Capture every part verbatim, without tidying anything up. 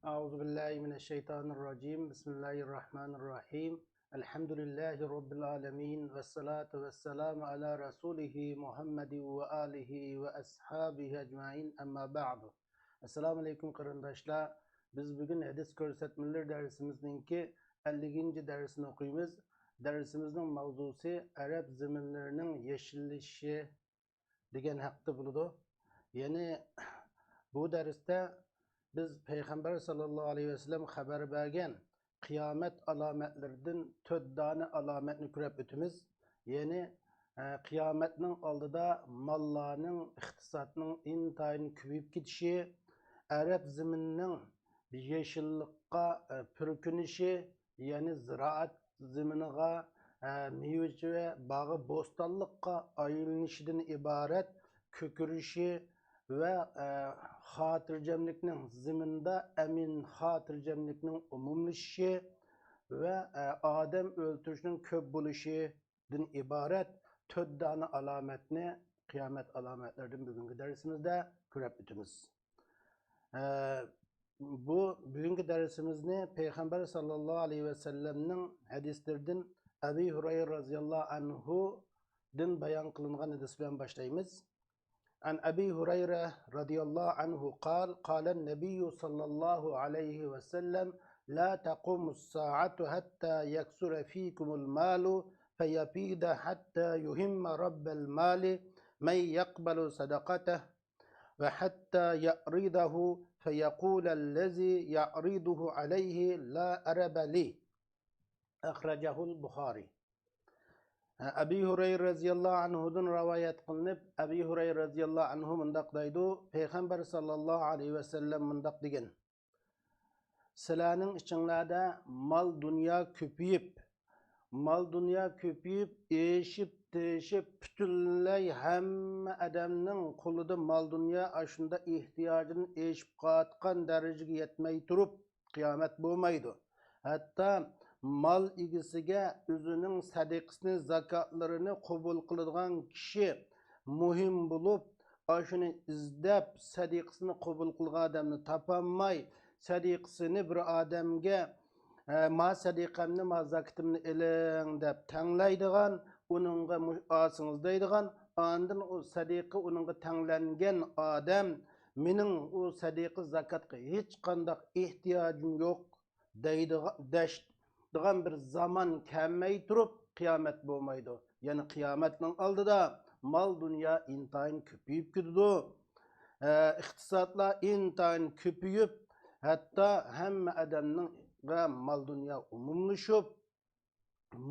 أعوذ بالله من الشيطان الرجيم. بسم الله الرحمن الرحيم. الحمد لله رب العالمين. والصلاة والسلام على رسوله محمد وآله وأصحابه أجمعين. أما بعد. ئەسسالامۇ ئەلەيكۇم قېرىنداشلار. بىز بۈگۈن ھەدىس كۆرسەتمىلىرى دەرسىمىزنىڭكى ئەللىكىنچى دەرسىنى ئوقۇيمىز. دەرسىمىزنىڭ ماۋزۇسى ئەرەب زېمىنلىرىنىڭ يېشىللىشىشى دېگەن ھەقتە بولىدۇ. يەنى بۇ دەرستە بىز پەيغەمبەر ساللاللاھۇ ئەلەيھى ۋەسەللەم خەۋەر بەرگەن قىيامەت ئالامەتلىرىدىن تۆت دانە ئالامەتنى كۆرۈپ ئۆتىمىز. يەنى، ئە، قىيامەتنىڭ ئالدىدا ماللارنىڭ، ئىقتىسادنىڭ ئىنتايىن كۆپىيىپ كېتىشى، ئەرەب زېمىنىنىڭ يېشىللىققا، ئە، پۈركىنىشى، يەنى زىرائەت زېمىنىغا، ئە، مېۋىچى ۋە باغۇ بوستانلىققا ئايلىنىشىدىن ئىبارەت كۆكىرىشى ۋە، ئە، خاتىرجەملىكنىڭ زېمىندا ئەمىن خاتىرجەملىكنىڭ ئومۇملىشىشى ۋە، ئە، ئادەم ئۆلتۈرۈشنىڭ كۆپ بولۇشىدىن ئىبارەت تۆت دانە ئالامەتنى قىيامەت ئالامەتلىرىدىن بۈگۈنكى دەرسىمىزدە كۆرۈپ ئۆتىمىز. ئە، بۇ بۈگۈنكى دەرسىمىزنى پەيغەمبەر ساللاللاھۇ ئەلەيھى ۋەسەللەمنىڭ ھەدىسلىرىدىن ئەبى ھۇرەيرە رەزىياللاھۇ ئەنھۇدىن بايان قىلىنغان ھەدىس بىلەن باشلايمىز. عن أبي هريرة رضي الله عنه قال: قال النبي صلى الله عليه وسلم: لا تقوم الساعة حتى يكثر فيكم المال فيفيض حتى يهم رب المال من يقبل صدقته وحتى يعرضه فيقول الذي يعرضه عليه: لا أرب لي. أخرجه البخاري. ئەبى ھۇرەيرە رەزىياللاھۇ ئەنھۇدىن رىۋايەت قىلىنىپ، ئەبى ھۇرەيرە رەزىياللاھۇ ئەنھۇ مۇنداق دەيدۇ، پەيغەمبەر ساللاللاھۇ ئەلەيھى ۋەسەللەم مۇنداق دېگەن: سىلەرنىڭ ئىچىڭلاردا مال دۇنيا كۆپىيىپ، مال دۇنيا كۆپىيىپ، ئېشىپ، تېشىپ، پۈتۈنلەي ھەممە ئادەمنىڭ قولىدا مال دۇنيا ئاشۇنداق ئېھتىياجىدىن ئېشىپ قالىدىغان دەرىجىگە يەتمەي تۇرۇپ، قىيامەت بولمايدۇ. ھەتتا مال ئىگىسىگە ئۆزىنىڭ سەدىقىسىنى، زاكاتلىرىنى قوبۇل قىلىدىغان كىشى مۇھىم بولۇپ، ئاشۇنى ئىزدەپ، سەدىقىسىنى قوبۇل قىلغان ئادەمنى تاپالماي، سەدىقىسىنى بىر ئادەمگە، «ھە، ما سەدىقەمنى، ما زاكىتىمنى ئېلىڭ» دەپ تەڭلەيدىغان، ئۇنىڭغا مۇ-، «ئالسىڭىز» دەيدىغان، ئاندىن ئۇ سەدىقە ئۇنىڭغا تەڭلەنگەن ئادەم، «مېنىڭ ئۇ سەدىقە زاكاتقا ھېچقانداق ئېھتىياجىم يوق» دەيدىغان، دەشتىغان بىر زامان كەلمەي تۇرۇپ قىيامەت بولمايدۇ. يەنى قىيامەتنىڭ ئالدىدا مال دۇنيا ئىنتايىن كۆپىيىپ كېتىدۇ. ئە، ئىقتىسادلار ئىنتايىن كۆپىيىپ، ھەتتا ھەممە ئادەمنىڭ مال دۇنيا ئومۇملىشىپ،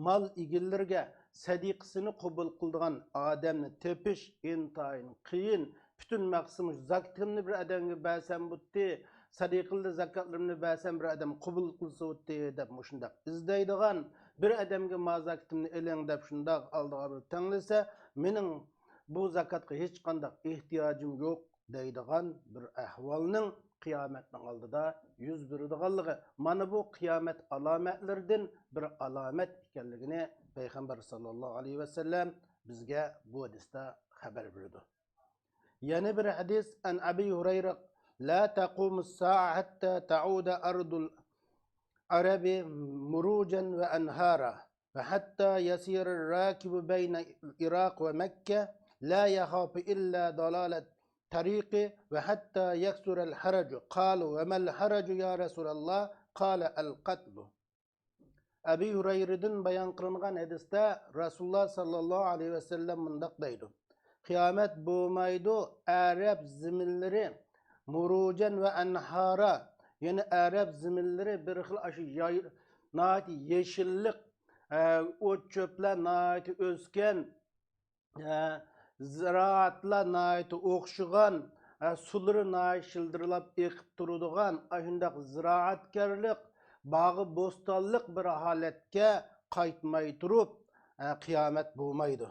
مال ئىگىلىرىگە سەدىقىسىنى قوبۇل قىلىدىغان ئادەمنى تېپىش ئىنتايىن قىيىن. پۈتۈن مەقسىتىم مۇشۇ، زاكىتىمنى بىر ئادەمگە بەرسەم بۇتتى، سەدىقىلدە زاكاتلىرىمنى بەرسەم بىر ئادەم قوبۇل قىلسا بۇتتى دەپ مۇشۇنداق ئىزدەيدىغان، بىر ئادەمگە ما زاكىتىمنى ئېلىڭ دەپ شۇنداق ئالدىغا بىر تەڭلىسە، مېنىڭ بۇ زاكاتقا ھېچقانداق ئېھتىياجىم يوق دەيدىغان بىر ئەھۋالنىڭ قىيامەتنىڭ ئالدىدا يۈز بېرىدىغانلىقى، مانا بۇ قىيامەت ئالامەتلىرىدىن بىر ئالامەت ئىكەنلىكىنى پەيغەمبەر ساللاللاھۇ ئەلەيھى ۋەسەللەم بىزگە بۇ ھەدىستە خەۋەر بېرىدۇ. يەنە بىر ھەدىس، عن أبي هريرة: لا تقوم الساعة حتى تعود أرض العرب مروجا وأنهارا، وحتى يسير الراكب بين العراق ومكة لا يخاف إلا ضلالة الطريق، وحتى يكثر الحرج. قالوا: وما الحرج يا رسول الله؟ قال: القتل. ئەبى ھۇرەيرىدىن بايان قىلىنغان ھەدىستە رەسۇلۇللا ساللاللاھۇ ئەلەيھى ۋەسەللەم مۇنداق دەيدۇ: قىيامەت بولمايدۇ، ئەرەب زېمىنلىرى مۇرۇجەن ۋە ئەنھارا، يەنى ئەرەب زېمىنلىرى بىر خىل ئاشۇ ياي-، ناھايىتى يېشىللىق، ئە، ئوت-چۆپلەر ناھايىتى ئۆسكەن، ئە، زىرائەتلەر ناھايىتى ئوخشىغان، ئە، سۇلىرى ناھايىتى شىلدىرلاپ ئېقىپ تۇرىدىغان ئاشۇنداق زىرائەتكارلىق، باغۇ بوستانلىق بىر ھالەتكە قايتماي تۇرۇپ، ئە، قىيامەت بولمايدۇ.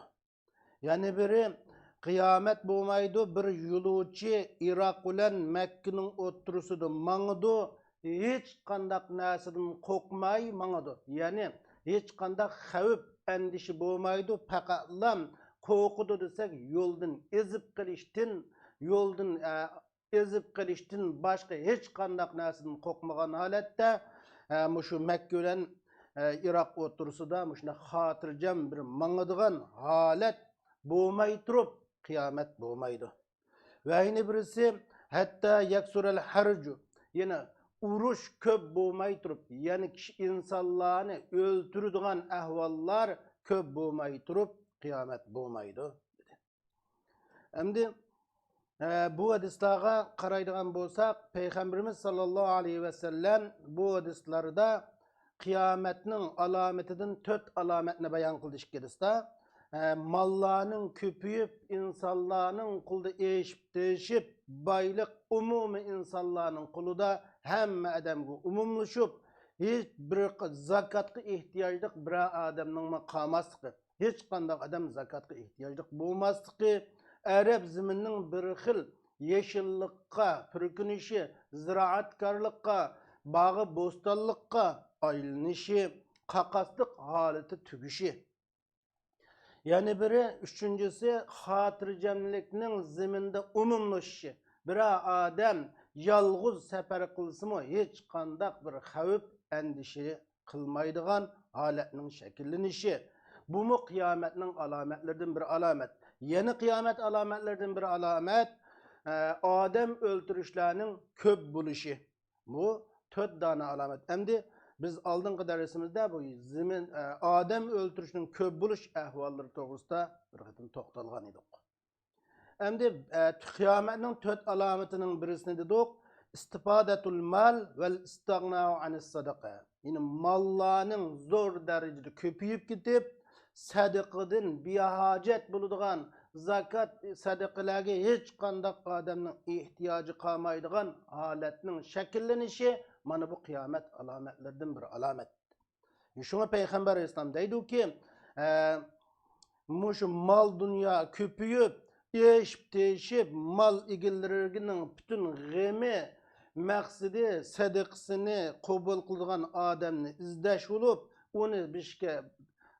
يەنە بىرى، قىيامەت بولمايدۇ، بىر يولۇچى ئىراق بىلەن مەككىنىڭ ئوتتۇرىسىدا ماڭىدۇ، ھېچقانداق نەرسىدىن قورقماي ماڭىدۇ. يەنى ھېچقانداق خەۋپ، ئەندىشە بولمايدۇ، پەقەتلا قورقىدۇ دېسەك، يولدىن ئېزىپ قېلىشتىن، يولدىن، ئە، ئېزىپ قېلىشتىن باشقا ھېچقانداق نەرسىدىن قورقمىغان ھالەتتە، ئە، مۇشۇ مەككە بىلەن، ئە، ئىراق ئوتتۇرىسىدا مۇشۇنداق خاتىرجەم بىر ماڭىدىغان ھالەت بولماي تۇرۇپ، قىيامەت بولمايدۇ. ۋە يەنە بىرسى، ھەتتا يەكسۇرەل ھەرجۇ، يەنە ئۇرۇش كۆپ بولماي تۇرۇپ، يەنى كىشى ئىنسانلارنى ئۆلتۈرىدىغان ئەھۋاللار كۆپ بولماي تۇرۇپ، قىيامەت بولمايدۇ، دېدى. ئەمدى، ئە، بۇ ھەدىسلارغا قارايدىغان بولساق، پەيغەمبىرىمىز ساللاللاھۇ ئەلەيھى ۋەسەللەم بۇ ھەدىسلاردا قىيامەتنىڭ ئالامىتىدىن تۆت ئالامەتنى بايان قىلدى ئىككى ھەدىستە. ئە، ماللارنىڭ كۆپىيىپ، ئىنسانلارنىڭ قولىدا ئېشىپ تېشىپ، بايلىق ئومۇمىي ئىنسانلارنىڭ قولىدا، ھەممە ئادەمگە ئومۇملىشىپ، ھېچ بىر زاكاتقا ئېھتىياجلىق بىرەر ئادەمنىڭمۇ قالماسلىقى، ھېچقانداق ئادەم زاكاتقا ئېھتىياجلىق بولماسلىقى، ئەرەب زېمىنىنىڭ بىر خىل يېشىللىققا پۈركىنىشى، زىرائەتكارلىققا، باغۇ بوستانلىققا ئايلىنىشى، قاقاسلىق ھالىتى تۈگىشى. يەنە بىرى، ئۈچىنچىسى، خاتىرجەملىكنىڭ زېمىندا ئومۇملىشىشى. بىرەر ئادەم يالغۇز سەپەر قىلسىمۇ، ھېچقانداق بىر خەۋپ، ئەندىشە قىلمايدىغان ھالەتنىڭ شەكىللىنىشى. بۇمۇ قىيامەتنىڭ ئالامەتلىرىدىن بىر ئالامەت. يەنە قىيامەت ئالامەتلىرىدىن بىر ئالامەت، ئە، ئادەم ئۆلتۈرۈشلەرنىڭ كۆپ بولۇشى. بۇ تۆت دانە ئالامەت. ئەمدى بىز ئالدىنقى دەرسىمىزدە بۇ زېمىن، ئە، ئادەم ئۆلتۈرۈشنىڭ كۆپ بولۇش ئەھۋاللىرى توغرىسىدا بىر قېتىم توختالغان ئىدۇق. ئەمدى، ئە، قىيامەتنىڭ تۆت ئالامىتىنىڭ بىرسىنى دېدۇق، ئىستىفادەتۇل مال ۋەل ئىستىغناء ئەنىس سەدەقە. يەنى ماللارنىڭ زور دەرىجىدە كۆپىيىپ كېتىپ، سەدىقىدىن بىھاجەت بولىدىغان، زاكات، سەدىقىلەرگە ھېچقانداق ئادەمنىڭ ئېھتىياجى قالمايدىغان ھالەتنىڭ شەكىللىنىشى، مانا بۇ قىيامەت ئالامەتلىرىدىن بىر ئالامەت. شۇڭا پەيغەمبەر ئەلەيھىسسالام دەيدۇكى، ئە، مۇشۇ مال دۇنيا كۆپىيىپ، ئېشىپ تېشىپ، مال ئىگىلىرىنىڭ پۈتۈن غېمى، مەقسىتى سەدىقىسىنى قوبۇل قىلىدىغان ئادەمنى ئىزدەش بولۇپ، ئۇنى بىر ئىشكە،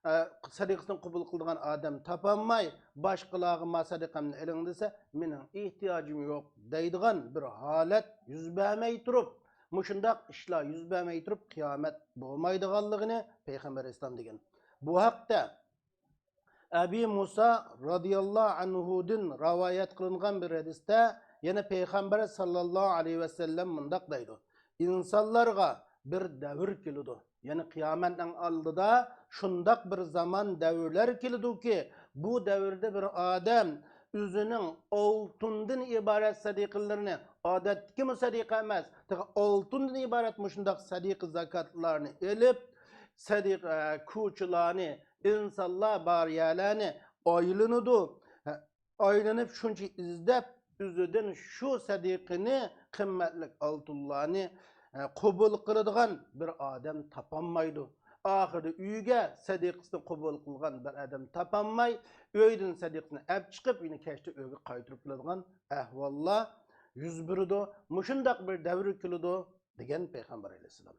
ئە، سەدىقىسىنى قوبۇل قىلىدىغان ئادەم تاپالماي، باشقىلارغا ما سەدىقەمنى ئېلىڭ دېسە، مېنىڭ ئېھتىياجىم يوق دەيدىغان بىر ھالەت يۈز بەرمەي تۇرۇپ، مۇشۇنداق ئىشلار يۈز بەرمەي تۇرۇپ، قىيامەت بولمايدىغانلىقىنى پەيغەمبەر ئەلەيھىسسالام دېگەن. بۇ ھەقتە ئەبى مۇسا رازىياللاھۇ ئەنھۇدىن رىۋايەت قىلىنغان بىر ھەدىستە يەنە پەيغەمبەر ساللاللاھۇ ئەلەيھى ۋەسەللەم مۇنداق دەيدۇ، ئىنسانلارغا بىر دەۋر كېلىدۇ. يەنى قىيامەتنىڭ ئالدىدا شۇنداق بىر زامان دەۋرلەر كېلىدۇكى، بۇ دەۋردە بىر ئادەم ئۆزىنىڭ ئالتۇندىن ئىبارەت سەدىقىلىرىنى، ئادەتتىكىمۇ سەدىقە ئەمەس، تېخى ئالتۇندىن ئىبارەت مۇشۇنداق سەدىقە زاكاتلارنى ئېلىپ، سەدىقە، ئە، كوچىلارنى، ئىنسانلار بار يەرلەرنى ئايلىنىدۇ. ئايلىنىپ شۇنچە ئىزدەپ، ئۆزىدىن شۇ سەدىقىنى، قىممەتلىك ئالتۇنلارنى، ئە، قوبۇل قىلىدىغان بىر ئادەم تاپالمايدۇ. ئاخىرىدا ئۆيگە سەدىقىسىنى قوبۇل قىلغان بىر ئادەم تاپالماي، ئۆيدىن سەدىقىسىنى ئەپ چىقىپ، يەنە كەچتە ئۆيگە قايتۇرۇپ كېلىدىغان ئەھۋاللار يۈز بېرىدۇ. مۇشۇنداق بىر دەۋر كېلىدۇ، دېگەن پەيغەمبەر ئەلەيھىسسالام.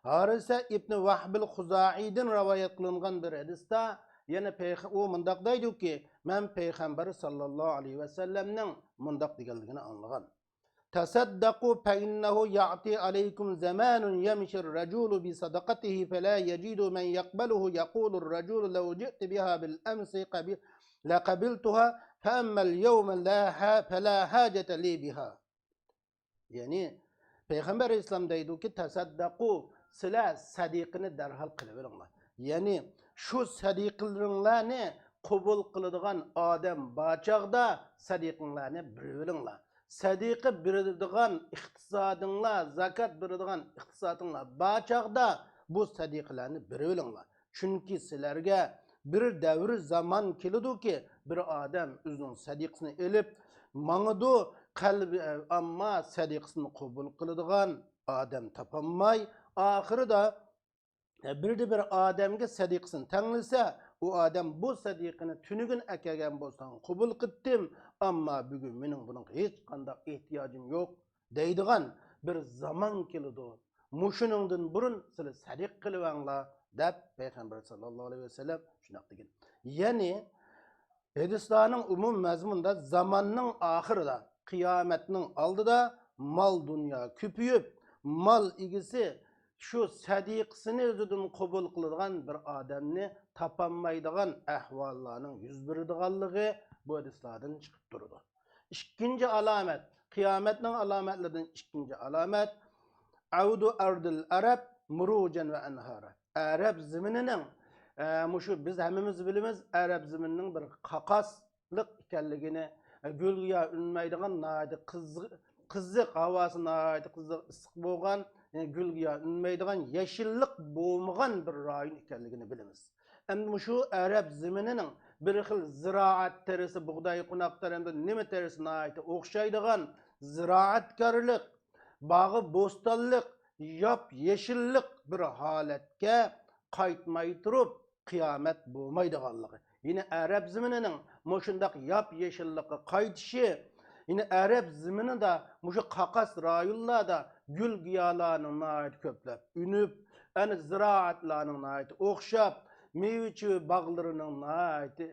ھارىسە ئىبنى ۋەھبىل خۇزائىدىن رىۋايەت قىلىنغان بىر ھەدىستە يەنە پەيغە-، ئۇ مۇنداق دەيدۇكى، مەن پەيغەمبەر ساللاللاھۇ ئەلەيھى ۋەسەللەمنىڭ مۇنداق دېگەنلىكىنى ئاڭلىغان. تصدقوا فإنه يأتي عليكم زمان يمشي الرجل بصدقته فلا يجد من يقبله يقول الرجل لو جئت بها بالأمس قبل-، لقبلتها فأما اليوم لا ح-، فلا حاجة لي بها. يەنى پەيغەمبەر ئەلەيھىسسالام دەيدۇكى، تەسەددەقۇ، سىلەر سەدىقىنى دەرھال قىلىۋېلىڭلار. يەنى شۇ سەدىقىلىرىڭلارنى قوبۇل قىلىدىغان ئادەم بار چاغدا سەدىقىڭلارنى بېرىۋېلىڭلار. سەدىقە بېرىدىغان ئىقتىسادىڭلار، زاكات بېرىدىغان ئىقتىسادىڭلار بار چاغدا بۇ سەدىقىلەرنى بېرىۋېلىڭلار. چۈنكى سىلەرگە بىر دەۋر زامان كېلىدۇكى، بىر ئادەم ئۆزىنىڭ سەدىقىسىنى ئېلىپ ماڭىدۇ، قەلبى، ئەمما سەدىقىسىنى قوبۇل قىلىدىغان ئادەم تاپالماي، ئاخىرىدا بىردە بىر ئادەمگە سەدىقىسىنى تەڭلىسە، ئۇ ئادەم بۇ سەدىقىنى تۈنۈگۈن ئەكەلگەن بولساڭ قوبۇل قىلدىم، ئەمما بۈگۈن مېنىڭ بۇنىڭغا ھېچقانداق ئېھتىياجىم يوق دەيدىغان بىر زامان كېلىدۇ. مۇشۇنىڭدىن بۇرۇن سىلەر سەدىقە قىلىۋەڭلار دەپ پەيغەمبەر ساللاللاھۇ ئەلەيھى ۋەسەللەم شۇنداق دېگەن. يەنى ھەدىسلەرنىڭ ئومۇمىي مەزمۇنىدا زاماننىڭ ئاخىرىدا، قىيامەتنىڭ ئالدىدا مال دۇنيا كۆپىيىپ، مال ئىگىسى شۇ سەدىقىسىنى ئۆزىدىن قوبۇل قىلىدىغان بىر ئادەمنى تاپالمايدىغان ئەھۋاللارنىڭ يۈز بېرىدىغانلىقى بۇ ھەدىسلاردىن چىقىپ تۇرىدۇ. ئىككىنچى ئالامەت، قىيامەتنىڭ ئالامەتلىرىدىن ئىككىنچى ئالامەت، ئەۋدۇ ئەردىل ئەرەب مۇرۇجەن ۋە ئەنھارا. ئەرەب زېمىنىنىڭ، ئە، مۇشۇ بىز ھەممىمىز بىلىمىز، ئەرەب زېمىنىنىڭ بىر قاقاسلىق ئىكەنلىكىنى، ئە، گۈل-گىياھ ئۈنمەيدىغان، ناھايىتى قىزىق، قىزىق، ھاۋاسى ناھايىتى قىزىق، ئىسسىق بولغان، يەنى گۈل-گىياھ ئۈنمەيدىغان، يېشىللىق بولمىغان بىر رايون ئىكەنلىكىنى بىلىمىز. ئەمدى مۇشۇ ئەرەب زېمىنىنىڭ بىر خىل زىرائەت تېرىسى، بۇغداي، قوناق تېرىسى، نېمە تېرىسى ناھايىتى ئوخشايدىغان زىرائەتكارلىق، باغۇ بوستانلىق، ياپيېشىللىق بىر ھالەتكە قايتماي تۇرۇپ، قىيامەت بولمايدىغانلىقى. يەنى ئەرەب زېمىنىنىڭ مۇشۇنداق ياپيېشىللىققا قايتىشى، يەنى ئەرەب زېمىنىدا مۇشۇ قاقاس رايونلاردا گۈل-گىياھلارنىڭ ناھايىتى كۆپلەپ ئۈنۈپ، ئەنە زىرائەتلەرنىڭ ناھايىتى ئوخشاپ، مېۋە-چېۋە باغلىرىنىڭ ناھايىتى،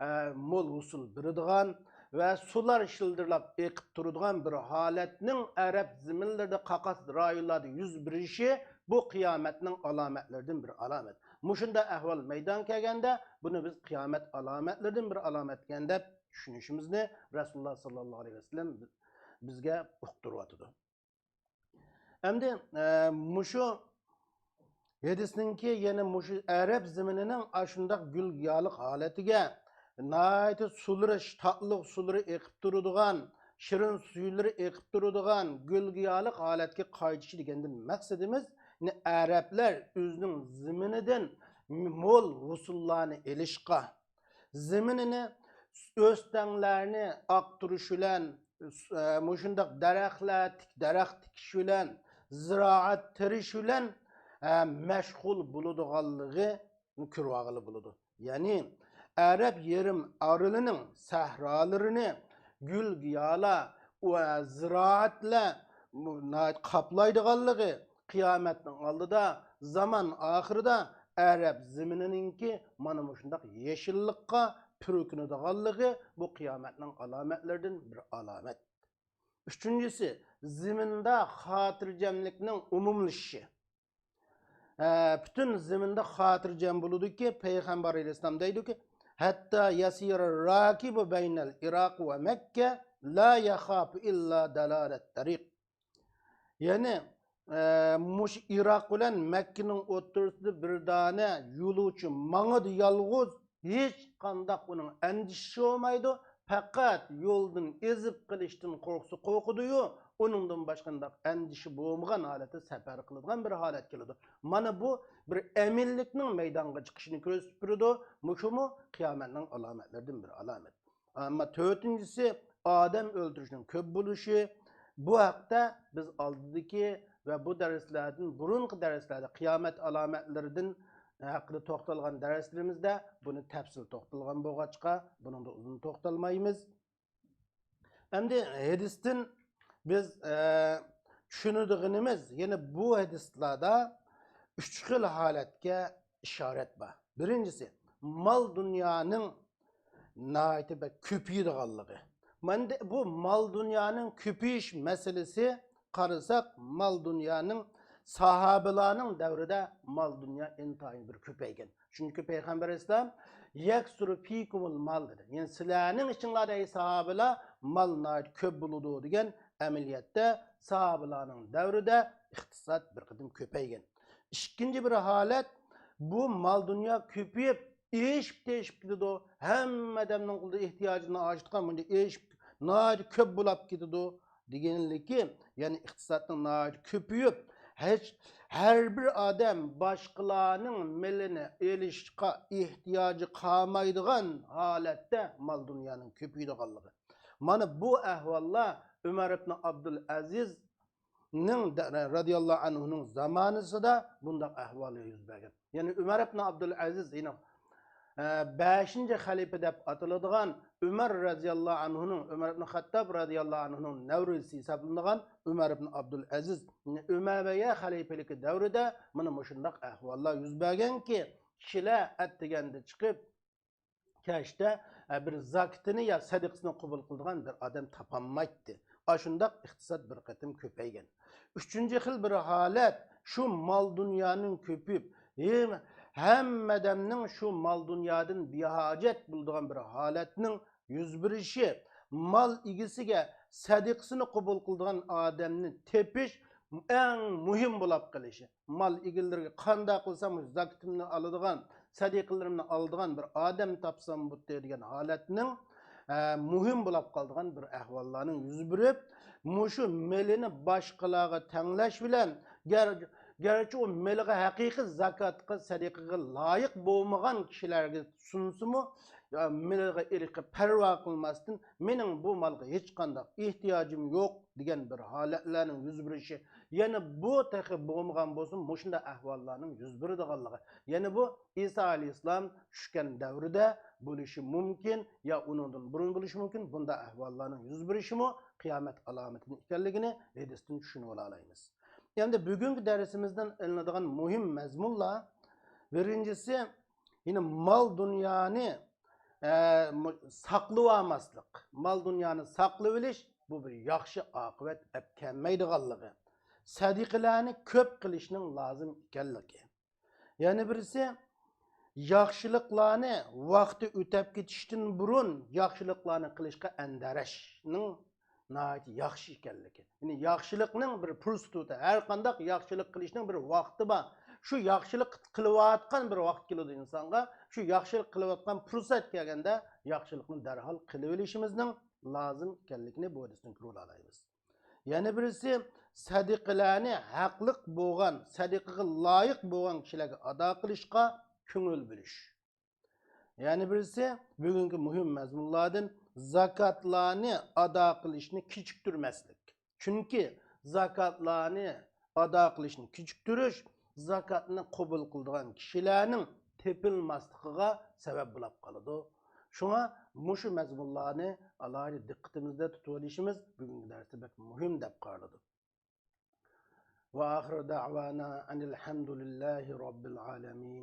ئە، مول ھوسۇل بېرىدىغان ۋە سۇلار شىلدىرلاپ ئېقىپ تۇرىدىغان بىر ھالەتنىڭ ئەرەب زېمىنلىرىدا، قاقاس رايونلاردا يۈز بېرىشى بۇ قىيامەتنىڭ ئالامەتلىرىدىن بىر ئالامەت. مۇشۇنداق ئەھۋال مەيدانغا كەلگەندە، بۇنى بىز قىيامەت ئالامەتلىرىدىن بىر ئالامەتكەن دەپ چۈشىنىشىمىزنى رەسۇلۇللا ساللاللاھۇ ئەلەيھى ۋەسەللەم بىزگە ئۇقتۇرۇۋاتىدۇ. ئەمدى، ئە، مۇشۇ ھەدىسنىڭكى يەنە مۇشۇ ئەرەب زېمىنىنىڭ ئاشۇنداق گۈل-گىياھلىق ھالىتىگە، ناھايىتى سۇلىرى، تاتلىق سۇلىرى ئېقىپ تۇرىدىغان، شېرىن سۈيلىرى ئېقىپ تۇرىدىغان گۈل-گىياھلىق ھالەتكە قايتىشى دېگەندىن مەقسىتىمىز، يەنى ئەرەبلەر ئۆزىنىڭ زېمىنىدىن مول ھوسۇللارنى ئېلىشقا، زېمىنىنى، ئۆستەڭلەرنى ئاقتۇرۇش بىلەن، مۇشۇنداق دەرەخلەر تىك-، دەرەخ تىكىش بىلەن، زىرائەت تېرىش بىلەن، ئە، مەشغۇل بولىدىغانلىقىنى كۆرۈۋالغىلى بولىدۇ. يەنى ئەرەب يېرىم ئارىلىنىڭ سەھرالىرىنى گۈل-گىياھلار ۋە زىرائەتلەر ناھايىتى قاپلايدىغانلىقى، قىيامەتنىڭ ئالدىدا، زامان ئاخىرىدا ئەرەب زېمىنىنىڭكى مانا مۇشۇنداق يېشىللىققا پۈركىنىدىغانلىقى بۇ قىيامەتنىڭ ئالامەتلىرىدىن بىر ئالامەت. ئۈچىنچىسى، زېمىندا خاتىرجەملىكنىڭ ئومۇملىشىشى. ئە، پۈتۈن زېمىندا خاتىرجەم بولىدۇكى، پەيغەمبەر ئەلەيھىسسالام دەيدۇكى، ھەتتا يەسىرە راكىبۇ بەينەل ئىراق ۋە مەككە لا يەخاپۇ ئىللا دالالەت تەرىق. يەنى، ئە، مۇشۇ ئىراق بىلەن مەككىنىڭ ئوتتۇرىسىدا بىر دانە يولۇچى ماڭىدۇ يالغۇز، ھېچقانداق ئۇنىڭ ئەندىشىسى بولمايدۇ، پەقەت يولدىن ئېزىپ قېلىشتىن قورقسا قورقىدۇيۇ، ئۇنىڭدىن باشقا ئانداق ئەندىشە بولمىغان ھالەتتە سەپەر قىلىدىغان بىر ھالەت كېلىدۇ. مانا بۇ بىر ئەمىنلىكنىڭ مەيدانغا چىقىشىنى كۆرسىتىپ بېرىدۇ. مۇشۇمۇ قىيامەتنىڭ ئالامەتلىرىدىن بىر ئالامەت. ئەمما تۆتىنچىسى، ئادەم ئۆلتۈرۈشنىڭ كۆپ بولۇشى. بۇ ھەقتە بىز ئالدىدىكى ۋە بۇ دەرسلەردىن، بۇرۇنقى دەرسلەردە قىيامەت ئالامەتلىرىدىن ھەققىدە توختالغان دەرسلىرىمىزدە بۇنى تەپسىل توختالغان بولغاچقا، بۇنىڭدا ئۇزۇن توختالمايمىز. ئەمدى ھەدىستىن بىز، ئە، چۈشىنىدىغىنىمىز، يەنى بۇ ھەدىسلاردا ئۈچ خىل ھالەتكە ئىشارەت بار. بىرىنچىسى، مال دۇنيانىڭ ناھايىتى بەك كۆپىيىدىغانلىقى. مەندە بۇ مال دۇنيانىڭ كۆپىيىش مەسىلىسى، قارىساق، مال دۇنيانىڭ ساھابىلارنىڭ دەۋرىدە مال دۇنيا ئىنتايىن بىر كۆپەيگەن. چۈنكى پەيغەمبەر ئەلەيھىسسالام، يەكسۇرۇ فىكۇمۇل مال، دېدى. يەنى سىلەرنىڭ ئىچىڭلاردا، ئەي ساھابىلار، مال ناھايىتى كۆپ بولىدۇ، دېگەن. ئەمەلىيەتتە ساھابىلارنىڭ دەۋرىدە ئىقتىساد بىر قېتىم كۆپەيگەن. ئىككىنچى بىر ھالەت، بۇ مال دۇنيا كۆپىيىپ، ئېشىپ تېشىپ كېتىدۇ. ھەممە ئادەمنىڭ قولىدا ئېھتىياجىنى ئاشىدىغان، بۇنچە ئېشىپ، ناھايىتى كۆپ بولاپ كېتىدۇ دېگەنلىكى، يەنى ئىقتىسادنىڭ ناھايىتى كۆپىيىپ، ھېچ، ھەر بىر ئادەم باشقىلارنىڭ مېلىنى ئېلىشقا ئېھتىياجى قالمايدىغان ھالەتتە مال دۇنيانىڭ كۆپىيىدىغانلىقى. مانا بۇ ئەھۋاللار ئۆمەر ئىبن ئابدۇل ئەزىز نىڭ دە-، رەزىياللاھۇ ئەنھۇنىڭ زامانىسىدا بۇنداق ئەھۋال يۈز بەرگەن. يەنى ئۆمەر ئىبن ئابدۇل ئەزىز، يەنى، ئە، بەشىنچى خەلىپە دەپ ئاتىلىدىغان ئۆمەر رەزىياللاھۇ ئەنھۇنىڭ، ئۆمەر ئىبن خەتتاب رەزىياللاھۇ ئەنھۇنىڭ نەۋرىسى ھېسابلىنىدىغان ئۆمەر ئىبن ئابدۇل ئەزىز، يەنى ئۆمەۋىيە خەلىپىلىكى دەۋرىدە مانا مۇشۇنداق ئەھۋاللار يۈز بەرگەنكى، كىشىلەر ئەتىگەندە چىقىپ، كەچتە، بىر زاكىتىنى يا سەدىقىسىنى قوبۇل قىلىدىغان بىر ئادەم تاپالمايتتى. ئاشۇنداق ئىقتىساد بىر قېتىم كۆپەيگەن. ئۈچىنچى خىل بىر ھالەت، شۇ مال دۇنيانىڭ كۆپىيىپ، ھەم-، ھەممە ئادەمنىڭ شۇ مال دۇنيادىن بىھاجەت بولىدىغان بىر ھالەتنىڭ يۈز بېرىشى، مال ئىگىسىگە سەدىقىسىنى قوبۇل قىلىدىغان ئادەمنى تېپىش ئەڭ مۇھىم بولاپ قېلىشى. مال ئىگىلىرىگە قانداق قىلسام زاكىتىمنى ئالىدىغان، سەدىقىلىرىمنى ئالىدىغان بىر ئادەم تاپسام بولدى دېگەن ھالەتنىڭ، ئە، مۇھىم بولاپ قالىدىغان بىر ئەھۋاللارنىڭ يۈز بېرىپ، مۇشۇ مېلىنى باشقىلارغا تەڭلەش بىلەن، گەر-، گەرچە ئۇ مېلىغا ھەقىقىي زاكاتقا، سەدىقىگە لايىق بولمىغان كىشىلەرگە سۇنسىمۇ، يا مېلىغا ئىرقى پەرۋا قىلماستىن، مېنىڭ بۇ مالغا ھېچقانداق ئېھتىياجىم يوق دېگەن بىر ھالەتلەرنىڭ يۈز بېرىشى، يەنە بۇ تېخى بولمىغان بولسىمۇ، مۇشۇنداق ئەھۋاللارنىڭ يۈز بېرىدىغانلىقى، يەنە بۇ ئىسا ئەلەيھىسسالام چۈشكەن دەۋرىدە بولۇشى مۇمكىن، يا ئۇنىڭدىن بۇرۇن بولۇشى مۇمكىن. بۇنداق ئەھۋاللارنىڭ يۈز بېرىشىمۇ قىيامەت ئالامىتىدىن ئىكەنلىكىنى ھەدىستىن چۈشىنىۋالالايمىز. ئەمدى بۈگۈنكى دەرسىمىزدىن ئېلىنىدىغان مۇھىم مەزمۇنلار، بىرىنچىسى، يەنى مال دۇنيانى، ئە، مۇ-، ساقلىۋالماسلىق. مال دۇنيانى ساقلىۋېلىش، بۇ بىر ياخشى ئاقىۋەت ئەپ كەلمەيدىغانلىقى. سەدىقىلەرنى كۆپ قىلىشنىڭ لازىم ئىكەنلىكى. يەنە بىرسى، ياخشىلىقلارنى ۋاقتى ئۆتەپ كېتىشتىن بۇرۇن ياخشىلىقلارنى قىلىشقا ئەندىرەشنىڭ ناھايىتى ياخشى ئىكەنلىكى. يەنى ياخشىلىقنىڭ بىر پۇرسىتى، ھەر قانداق ياخشىلىق قىلىشنىڭ بىر ۋاقتى بار. شۇ ياخشىلىق قىلىۋاتقان بىر ۋاقىت كېلىدۇ ئىنسانغا. شۇ ياخشىلىق قىلىۋاتقان پۇرسەت كەلگەندە ياخشىلىقنى دەرھال قىلىۋېلىشىمىزنىڭ لازىم ئىكەنلىكىنى بۇ ھەدىستىن كۆرۈۋالالايمىز. يەنە بىرسى، سەدىقىلەرنى ھەقلىق بولغان، سەدىقىگە لايىق بولغان كىشىلەرگە ئادا قىلىشقا كۆڭۈل بۆلۈش. يەنە بىرسى، بۈگۈنكى مۇھىم مەزمۇنلاردىن، زاكاتلارنى ئادا قىلىشنى كېچىكتۈرمەسلىك. چۈنكى زاكاتلارنى ئادا قىلىشنى كېچىكتۈرۈش زاكاتنى قوبۇل قىلىدىغان كىشىلەرنىڭ تېپىلماسلىقىغا سەۋەب بولاپ قالىدۇ. شۇڭا مۇشۇ مەزمۇنلارنى ئالاھىدە دىققىتىمىزدە تۇتۇۋېلىشىمىز بۈگۈنكى دەرستە بەك مۇھىم دەپ قارىلىدۇ. وآخر دعوانا أن الحمد لله رب العالمين.